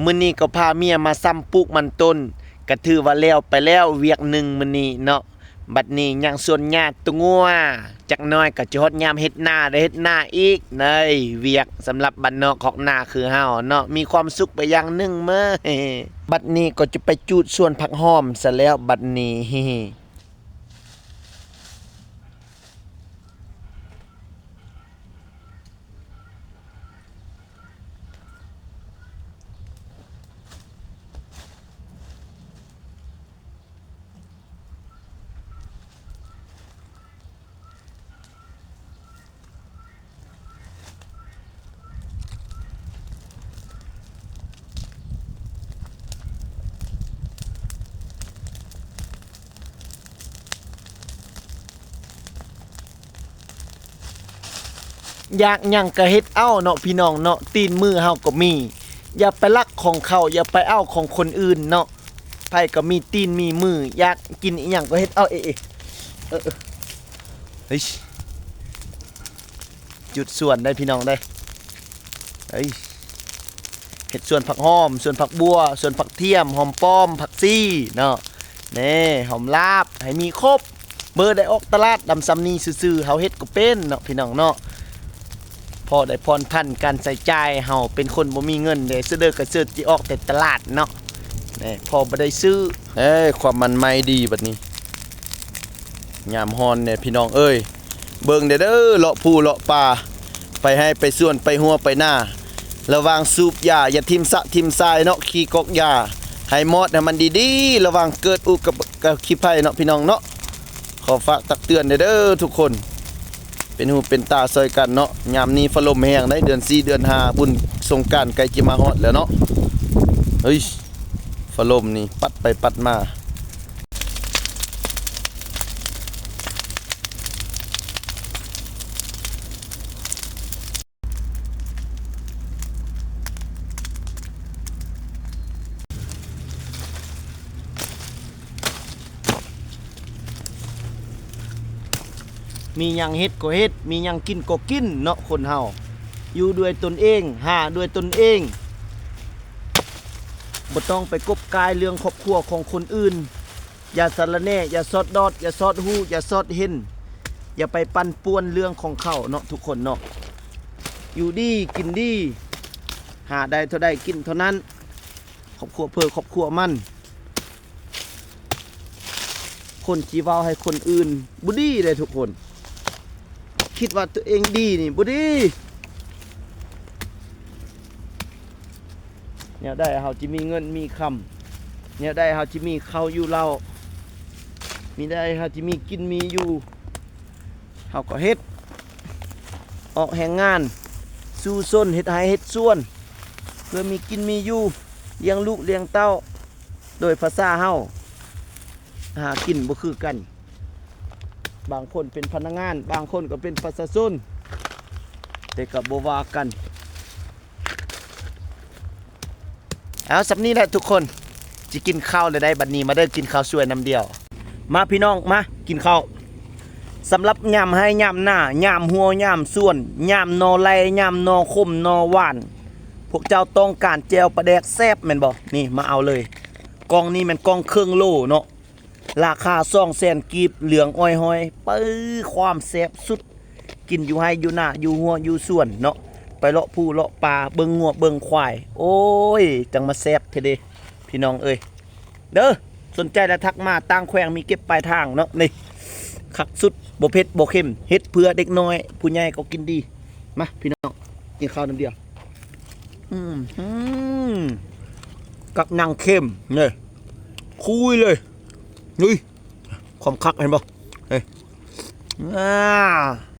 ມື້ນີ້ກໍພາເມຍມາຊຳປູກມັນຕົ້ນ ກໍຖືວ່າແລ້ວໄປແລ້ວວຽກໜຶ່ງມື້ນີ້ເນາະ. ບັດນີ້ຍັງສວນຫຍ້າຕົວງົວ ຈັກໜ້ອຍກໍຈະຮອດຍາມເຮັດນາ ໄດ້ເຮັດນາອີກເນຍ. ວຽກສຳລັບບ້ານນອກຄອກນາຄືເຮົາເນາະ ມີຄວາມສຸກໄປຢ່າງໜຶ່ງເມີ. ບັດນີ້ກໍຈະໄປຈູດສວນຜັກຫອມຊະແລ້ວບັດນີ້. ຢາກຫຍັງກະເຮັດເອົາເນາະ ພີ່ນ້ອງເນາະ, ຕີນມືເຮົາກໍມີ. ຢ່າໄປລັກຂອງເຂົາ, ຢ່າໄປເອົາຂອງຄົນອື່ນເນາະ. ໃຜກໍມີຕີນມີມື, ຢາກກິນອີ່ຫຍັງກໍເຮັດເອົາເອງ. ເອີ ເອີ ເອີ ເຮີ້ຍ. ຈູດສວນໄດ໋ພີ່ນ້ອງເດີ. ເອີ ເຮັດສວນຜັກຫອມ, ສວນຜັກບົ່ວ, ສວນຜັກທຽມ, ຫອມປ້ອມ, ຜັກຊີເນາະ. ນີ້ ຫອມລາບ ໃຫ້ມີຄົບ. ເບີໄດ້ອອກຕະຫຼາດດຳຊ່ຳນີ້ຊື່ໆ ເຮົາເຮັດກໍເປັນເນາະ ພີ່ນ້ອງເນາະ. ພໍໄດ້ຜ່ອນຜັນການໃຊ້ຈ່າຍ, ເຮົາເປັນຄົນບໍ່ມີເງິນເດ້, ສະເດີກະເສີດຊິອອກແຕ່ຕະຫຼາດເນາະ. ນີ້ ພໍບໍ່ໄດ້ຊື້. ເອີ ຄວາມມັນໄມ້ດີບັດນີ້. ຍາມຮ້ອນແດ່ພີ່ນ້ອງເອີຍ, ເບິ່ງແດ່ເດີ ເລາະພູເລາະປ່າ ໄປໄຮ່ໄປສວນ ໄປຮົ້ວໄປນາ. ລະວັງສູບຢາ ຢ່າຖິ້ມສະຖິ້ມຊາຍເນາະ, ຂີ້ກອກຢາໃຫ້ໝອດໃຫ້ມັນດີໆ. ລະວັງເກີດອຸກະ ກະຂີ້ໄພເນາະ ພີ່ນ້ອງເນາະ. ຂໍຝາກຕັກເຕືອນແດ່ເດີທຸກຄົນ, ເປັນຫູເປັນຕາຊ່ອຍກັນເນາະ. ຍາມນີ້ຟ້າລົມແຮງໄດ໋, ເດືອນສີ່ເດືອນຫ້າ ບຸນສົງການໃກ້ຈະມາຮອດແລ້ວເນາະ. ເຮີ້ຍ ຟ້າລົມນີ້ປັດໄປປັດມາ. ມີຫຍັງເຮັດກໍເຮັດ, ມີຫຍັງກິນກໍກິນເນາະ ຄົນເຮົາ. ຢູ່ດ້ວຍຕົນເອງ, ຫາດ້ວຍຕົນເອງ. ບໍ່ຕ້ອງໄປກົບກາຍເລື່ອງຄອບຄົວຂອງຄົນອື່ນ. ຢ່າສາລະແໜ່, ຢ່າສອດດອດ, ຢ່າສອດຮູ້, ຢ່າສອດເຫັນ, ຢ່າໄປປັ່ນປ່ວນເລື່ອງຂອງເຂົາເນາະ ທຸກຄົນເນາະ. ຢູ່ດີກິນດີ, ຫາໄດ້ເທົ່າໃດກິນເທົ່ານັ້ນ, ຄອບຄົວເພິ່ນຄອບຄົວມັນ. ຄົນທີ່ເວົ້າໃຫ້ຄົນອື່ນບໍ່ດີເດ້ທຸກຄົນ. ຄິດວ່າຕົວເອງດີນີ້ບໍ່ດີ. ແນວໃດເຮົາຈະມີເງິນມີຄຳ, ແນວໃດເຮົາຈະມີເຂົ້າຢູ່ເຫຼົ່າ, ມີໃດເຮົາຈະມີກິນມີຢູ່, ເຮົາກໍເຮັດ ອອກແຮງງານ ສູ້ຊົນ ເຮັດໄຮ່ເຮັດສວນ ເພື່ອມີກິນມີຢູ່, ລ້ຽງລູກລ້ຽງເຕົ້າ. ໂດຍພາສາເຮົາ ຫາກິນບໍ່ຄືກັນ, ບາງຄົນເປັນພະນັກງານ, ບາງຄົນກໍເປັນປະຊາຊົນ, ແຕ່ກໍບໍ່ວ່າກັນ. ເອົາ ສ່ຳນີ້ແຫຼະທຸກຄົນ, ຊິກິນເຂົ້າແລ້ວໄດ໋ບັດນີ້. ມາເດີ ກິນເຂົ້າສວຍນຳດຽວ. ມາພີ່ນ້ອງ ມາກິນເຂົ້າ. ສຳລັບຍາມໄຮ່ຍາມນາ, ຍາມຮົ້ວຍາມສວນ, ຍາມໜໍ່ໄລ່, ຍາມໜໍ່ຂົມ, ໜໍ່ຫວານ, ພວກເຈົ້າຕ້ອງການແຈ່ວປາແດກແຊບແມ່ນບໍ່? ນີ້ ມາເອົາເລີຍ. ກ່ອງນີ້ແມ່ນກ່ອງເຄິ່ງໂລເນາະ, ລາຄາສອງແສນກີບ, ເຫຼືອງອ້ອຍຫ້ອຍ. ປຶ້ ຄວາມແຊບສຸດ, ກິນຢູ່ໄຮ່ຢູ່ນາ ຢູ່ຮົ້ວຢູ່ສວນເນາະ, ໄປເລາະພູເລາະປ່າ ເບິ່ງງົວເບິ່ງຄວາຍ. ໂອ້ຍ ຈັ່ງມາແຊບແທ້ເດ ພີ່ນ້ອງເອີຍ. ເດີ ສົນໃຈລະທັກມາ, ຕ່າງແຂວງມີເກັບປາຍທາງເນາະ. ນີ້ ຄັກສຸດ, ບໍ່ເຜັດບໍ່ເຄັມ, ເຮັດເພື່ອເດັກນ້ອຍ, ຜູ້ໃຫຍ່ກໍກິນດີ. ມາພີ່ນ້ອງ ກິນເຂົ້ານຳດຽວ. ອືມ ກັບໜັງເຄັມ ນີ້ ຄຸຍເລີຍ. ນີ້ ຄວາມຄັກ ເຫັນບໍ່? ເອີ ອ່າ